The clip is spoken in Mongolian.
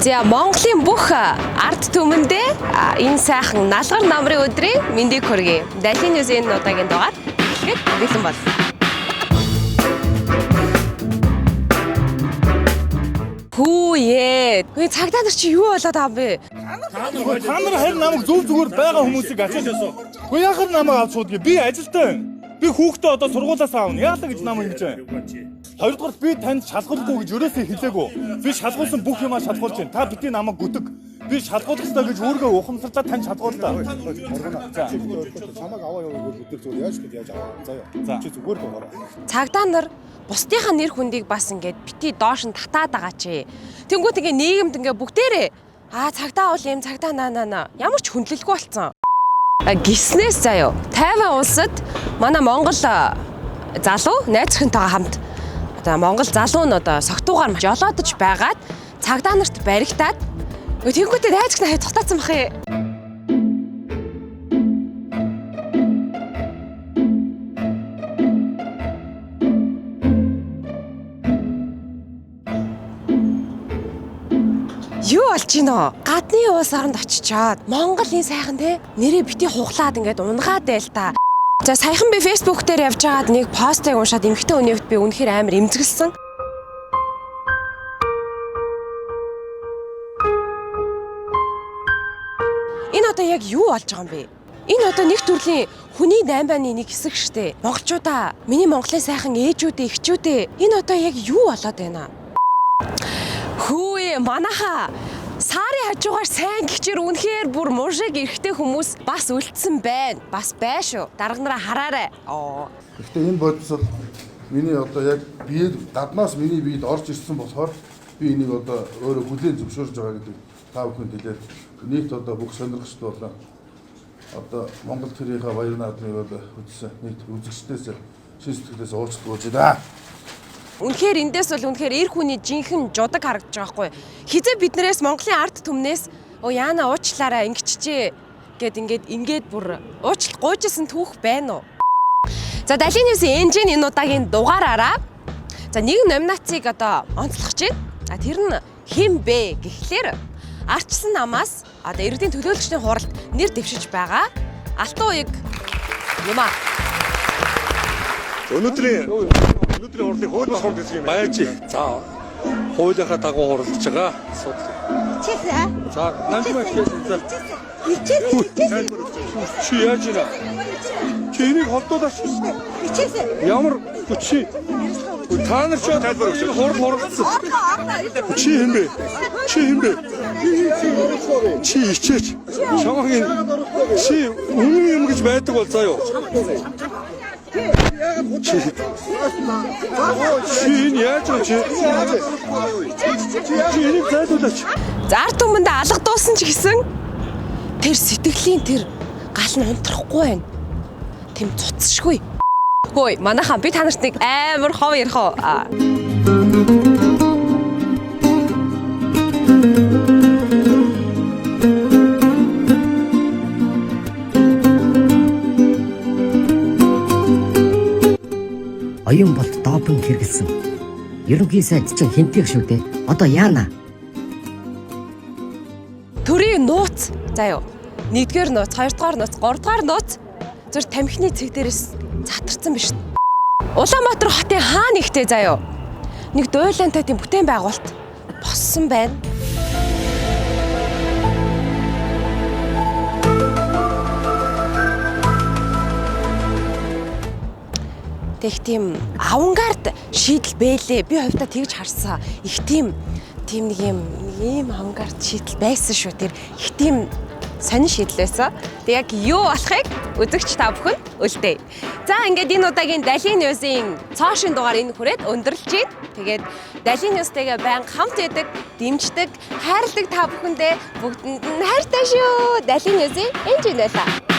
За Монголын бүх ард түмэндээ энэ сайхан налгар намрын өдрийн мэндийг хүргэе. Далийн News энэ удаагийн дугаар эхлэхэд бэлэн болсон. Хүүе. Үгүй цагдаа нар чи юу болоод байгаа юм бэ? Та нар харин намайг зөв зүгээр байгаа хүмүүсийг ачаал ясаа. Гэхдээ яхаар намайг авч суудгийг би ажилтай байна. Би хүүхдээ одоо сургуулиас аавна. Яалаа гэж намайг ингэж байна. Хоёрдугаар би танд шалгуулгүй гэж ерөөсөө хэлээгүй. Би шалгуулсан бүх юмаа шалгуулж байна. Та битгий намайг гүтэг. Би шалгуулах ёстой гэж өөргөө ухамсарлаа танд шалгууллаа. За. Чамайг аваа яваа гэж өдөр зүгээр яаж гэж яаж аваа. Заяа. За. Чи зүгээр дугаараа. Цагдаа нар бусдынхаа нэр хүндийг бас ингээд бити доош нь татаад байгаа чи. Тэнгүүт ингээ нийгэмд ингээ бүгдээрээ цагдаа бол юм цагдаа наа наа наа ямар ч хүндлэлгүй болцсон. Гиснээс заяо. Тайван улсад манай Монгол залуу найз охинтойгоо хамт одоо Монгол залуу нь одоо согтуугаар жолоодож байгаад цагдаа нарт баригдаад тэнгүүтээ найз охиноо хязгарлаацсан бах юм. Юу болж гин үү? Гадны улс оронд очичоод Монголын сайхан те нэрээ бити хуглаад ингээд унгаад байл та. За саяхан би Facebook дээр явж байгаад нэг постыг уншаад эмэгтэй хүний хувьд би үнэхээр амар эмзэглсэн. Энэ одоо яг юу болж байгаа юм бэ? Энэ одоо нэг төрлийн хүний наймбааны нэг хэсэг штэ. Монголчуудаа, миний Монголын сайхан ээжүүдээ, эхчүүдээ энэ одоо яг юу болоод байна? Хүү манаха сарын хажуугаар сайн гिचэр үнэхээр бүр мужиг эрэгтэй хүмүүс бас үлдсэн байна. Бас бай шүү. Дарга нараа хараарай. Оо. Гэхдээ энэ бодис бол миний одоо яг биед гаднаас миний биед орж ирсэн болохоор би энийг одоо өөрөө хүлээн зөвшөөрж байгаа гэдэг та бүхэнд хэлээд нийт одоо бүх сонирхогчд болон одоо Монгол төрийнхээ баяр наадмыг одоо үзсэн нийт үзэгчдээс шин сэтгэлээс уучлалт гуйж байна. Үнэхээр эндээс бол үнэхээр эр хүний жинхэнэ жудаг харагдаж байгаа байхгүй. Хизээ биднээс Монголын ард түмнээс оо яана уучлаарай ингэчжээ гэд ингээд ингээд бүр уучлал гуйжсэн түүх байна уу? За Далийн News-ийн энжин энэ удаагийн дугаараараа за нэг номинацийг одоо онцлох гэж байна. А тэр нь хэн бэ гэхлээр Арчсан намаас одоо иргэдийн төлөөлөгчдийн хуралд нэр дэвшиж байгаа Алтан уяг юм аа. Өнөөдрийн хурлыг хууль босгох гэсэн юм Баяж. За хуулийнхаа дагуу хуралдаж байгаа асуудал. Хичээсээ. За намжмаа хичээсэн. За Хичээсээ. Хичээсээ. чи яаж ийна? Чи энийг холдуулаач. Хичээсээ. Ямар чи та нар чи Тайлбар өгч. энэ хурал хуралдсан. Чи хэн бэ? Чи хэн бэ? Чи ичээч. Чамаг энэ чи үнэн юм гэж байдаг бол заа юу? Чи энэ яаж вэ чи? Чи энийг зайлуулаач. За ард түмэндээ алга дуусан ч гэсэн тэр сэтгэлийн тэр гал нь унтрахгүй байна. Тэм цуцшгүй. Хөөе, манайхаа би та нарт нэг амар хов ярих уу? Аа. Оюун болт допинг хэрэгэлсэн. Ерөнхий сайд чинь хинтих шүү дээ. Одоо яана? Төрийн нууц заа юу. Нэгдүгээр нууц, хоёрдугаар нууц, гуравдугаар нууц зүр тамхины цэг дээрээс затарсан биш. Улаанбаатар хотын хаа нэгтэй заа юу. Нэг дуйлантай тийм бүтээн байгуулалт боссон байна. Тэг их тийм авангард шийдэл бэлээ. Би хувьдаа тэгж харсан. Их тийм тийм нэг юм нэг ийм авангард шийдэл байсан шүү. Тэр их тийм сонин шийдэл байсан. Тэг яг юу болохыг үзэгч та бүхэн үлдээе. За ингээд энэ удаагийн Далийн News-ийн цоошин дугаар энэ хүрээд өндөрлөж байна. Тэгээд Далийн News-тэйгээ байнга хамт байдаг, дэмждэг, хайрладаг та бүхэндээ бүгдэнд нь хайртай шүү. Далийн News-ийн энэ байлаа.